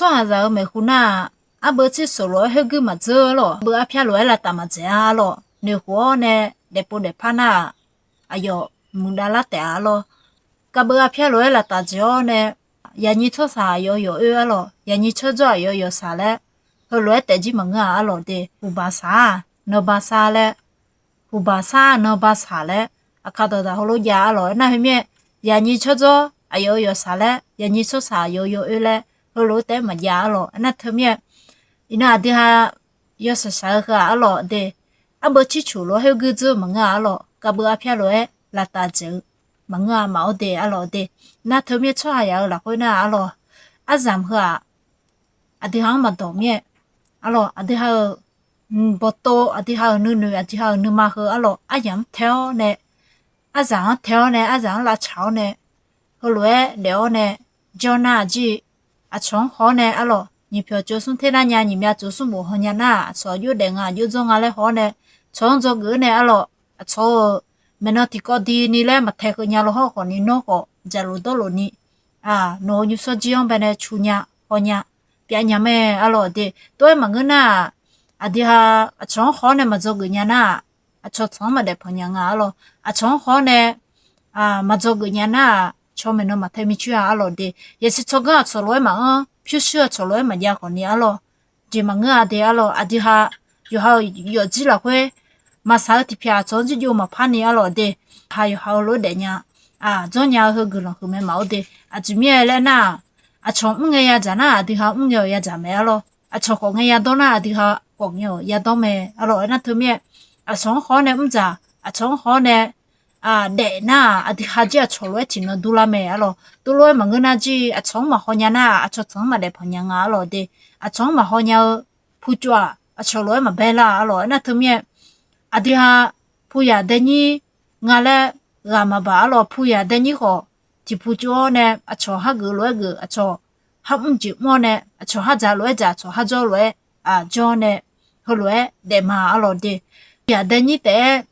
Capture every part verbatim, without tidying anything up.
Tsawrhaqzaq-euq maeqhu nar-aq, arbeuv tser soq lof-aer khoerguir maqdzeur arlawq. Arbeuv arpyar lof-aer lavtaf maqdzaeq-a arlawq. Noeqkhof-awr nae daefpov daefpar nar-aq, aqyawf muiqdav lar taef-a arlawq. Garbeuv arpyar lof-aer lavtaf dzaeq-awr nae, yaqnyir tsawrshaq aqyawf yawq oer arlawq, yaqnyir tsawrdzawr aqyawf yawqshaq laer, heulof-aer taef jir maqngeur-a arlawq de. Huqbaq shaq-aq, nanba shaq laer, huqbaq shaq-aq, nanba shaq laer, aqkar dawqdaq heulof jav arlawq. Aernar heu mir-aer, yaqnyir tsawrdzawr aqyawf-euq yawqshaq laer, yaqnyir tsawrshaq aqyawf-euq yawq oer laer, heulof-aer taef-aer maqjav arlawq. Aernar teu mir-aer, iqnan aqdui ha yawshaq shaq-eu heu-aq arlawq de. Arbeuv tser coq lof-aer khoerguir dzeur-eu maqngeur-a arlawq. Garbeuv arpyar lof-aer lavtaf dzaeq-eu maqngeur-a maqawr de arlawq de. Nar teu mir-aer tsawrhaqzaq-euq lafkhoer nar-aq arlawq, aryamq heu-aq, aqdui ha-anr maqdawq mir-aer arlawq, aqdui ha-euq bawqtov, aqdui ha-euq nuinoeq, aqdui ha-euq nuima heu arlawq, aryamq-anr tae-awr nae, aryamq-anr tae-awr nae, aryamq-anr lavtsaq-awr nae, heulof-aer daef-awr nae, jawr nar-aq jir, aqcawq-anr haw-awr nae arlawq, nyiq pyawq tsov smr ter nar nya, nyiq myav tsov smr bof haw nya nar-aq, aqcawq aqjox daef nga aqjox dzawr nga laer haw-awr nae, aqcawq-anr dzawgeuf-awr nae arlawq, aqcawq-euq maeqnan tiqkawv dini laer maqtae keuv nya lof hawr khawf ni, nawr khawf dzaqlof dawrlof ni, nawq-euq nymrshawr jir-anr bae nae cu nya, haw nya, pyav nya mae arlawq de. Tov-aer maqngeur nar-aq, aqdui ha aqcawq-anr haw-awr nae maqdzawgeuf nya nar-aq, aqcawq tsanq-anr maqdaef panq nya nga arlawq. Aqcawq-anr haw-awr nae maqdzawgeuf nya nar-aq, aqcawq maeqnan maqtae micaer-a arlawq de. Yasiq tsawrganr aqcawq lof-aer maqanr, pyurshuir aqcawq lof-aer maqjav khawf ni arlawq, jeq maqngeur-a de arlawq. Aqdui ha yawqha-euq yawfjir lafkhoer maqsaq-eu tiqpyaq aqcawq-anr jirjov maqpar ni arlawq de. Ha yawqha-eu lof-aer daefnya, dzawrnya-eu heu guiqlanq huiq mae maqawr de. Aqjeq mirnae laer nar-aq, aqcawq mr ngae yadzaq nar-aq, aqdui ha mr ngae-awq yadzaq mae arlawq. Aqcawq khawf ngae yadawr nar-aq, aqdui ha khawf ngae-awq yadawr mae arlawq. Aernar teu mir-aer, aqcawq-anr haw-awr nae mr dzaq, aqcawq-anr haw-awr nae daef nar-aq, aqdui ha jir aqcawq lof-aer tiqnan durlar mae arlawq. Tov lof-aer maqngeur nar jir, aqcawq-anr maqhaw nya nar-aq, aqcawq tsanq-anr maqdaef panq nya nga arlawq de. Aqcawq-anr maqhaw nya-eu putsov-aq, aqcawq lof-aer maqbae lar arlawq. Aernar teu mir-aer, aqdui ha puyaq dae nyir nga laer ghaq maqbaq arlawq. Puyaq dae nyir khawf, tiqpu tsov-awr nae aqcawq hageuf lof-aer geuf, aqcawq harmr jeq mr-awr nae, aqcawq hardzaq lof-aer dzaq, aqcawq harjawr lof-aer jawr nae, heulof-aer daef ma arlawq de. Puyaq dae nyir taef-aer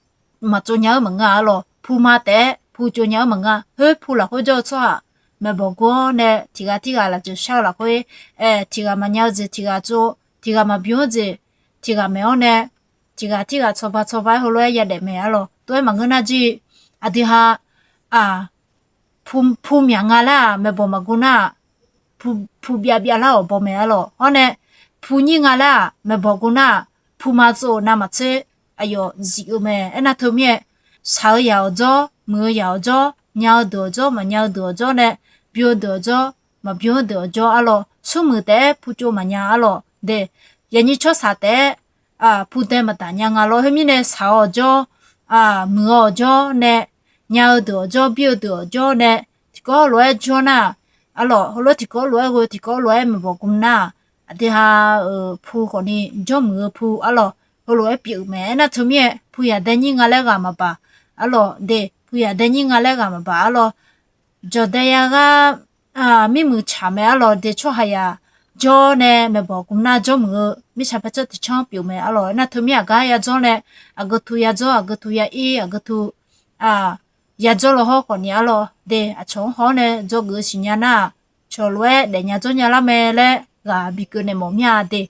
maqtsov nya-eu maqngeur arlawq. Pu ma taef-aer pu tsov nya-eu maqngeur. Khoer pu lafkhoer jawr-eu tsawrhaq maeqbawq gu-awr nae, tiq ghaq tirghaq lafjeuq shar-eu lafkhoer, tiq ghaq maqnya-eu jeq tiq ghaq tsov, tiq ghaq maqbymr-eu jeq tiq ghaq maeq-awr nae, tiq ghaq tirghaq tsawba tsawba-aer heulof-aer yadaef mae arlawq. Tov-aer maqngeur nar jir, aqdui ha pu myaq nga laer-aq, maeqbawq maqguv nar-aq, pu byav byav lar-awq baw mae arlawq. Hawr nae, pu nyir nga laer-aq, maeqbawq guv nar-aq, pu ma tsov-eu navmaqtser aqyawf zif-eu mae. Aernar teu mir-aer, shaq-eu yaq-awq jawr, muiq-eu yaq-awq jawr, nya-eu deuq-awq jawr, maqnya-eu deuq-awq jawr nae, bym-eu deuq-awq jawr, maqbym-eu deuq-awq jawr arlawq. Smrmuiq taef-aer pu tsov maqnya arlawq de. Yaqnyir tsawrshaq taef-aer pu dae maqdaq nya nga lawr. Khoermirnae, shaq-awq jawr, muiq-awq jawr nae, nya-eu deuq-awq jawr, bym-eu deuq-awq jawr nae, tiqkawv lof-aer jawr nar-aq, arlawq, heulof tiqkawv lof-aer ghoe, tiqkawv lof-aer maeqbawq guv nar-aq, aqdui ha-euq pu khawf ni jawrmuiq-eu pu arlawq, heulof-aer pyeuf-euq mae. Aernar teu mir-aer, puyaq dae nyir nga laer ghaq maqbaq arlawq de. Puyaq dae nyir nga laer ghaq maqbaq arlawq. Jawqdae yaghar mirmuiq tsaq mae arlawq de. Tsawrhaqzaq jawr nae maeqbawq guv nar jawrmuiq-eu mirtsaq paercanr tiqcanr pyeuf mae arlawq. Aernar teu mir aqgar yadzawr nae, aqgeu tu yadzawr, aqgeu tu ya ir, aqgeu tu yadzawr lawhawr khawf ni arlawq de. Aqcawq-anr haw-awr nae dzawgeuf-eu siqnya nar-aq, cawq lof-aer daefnya dzawrnya lar mae laer ghaq bikeuv naeq mawf mir-a de.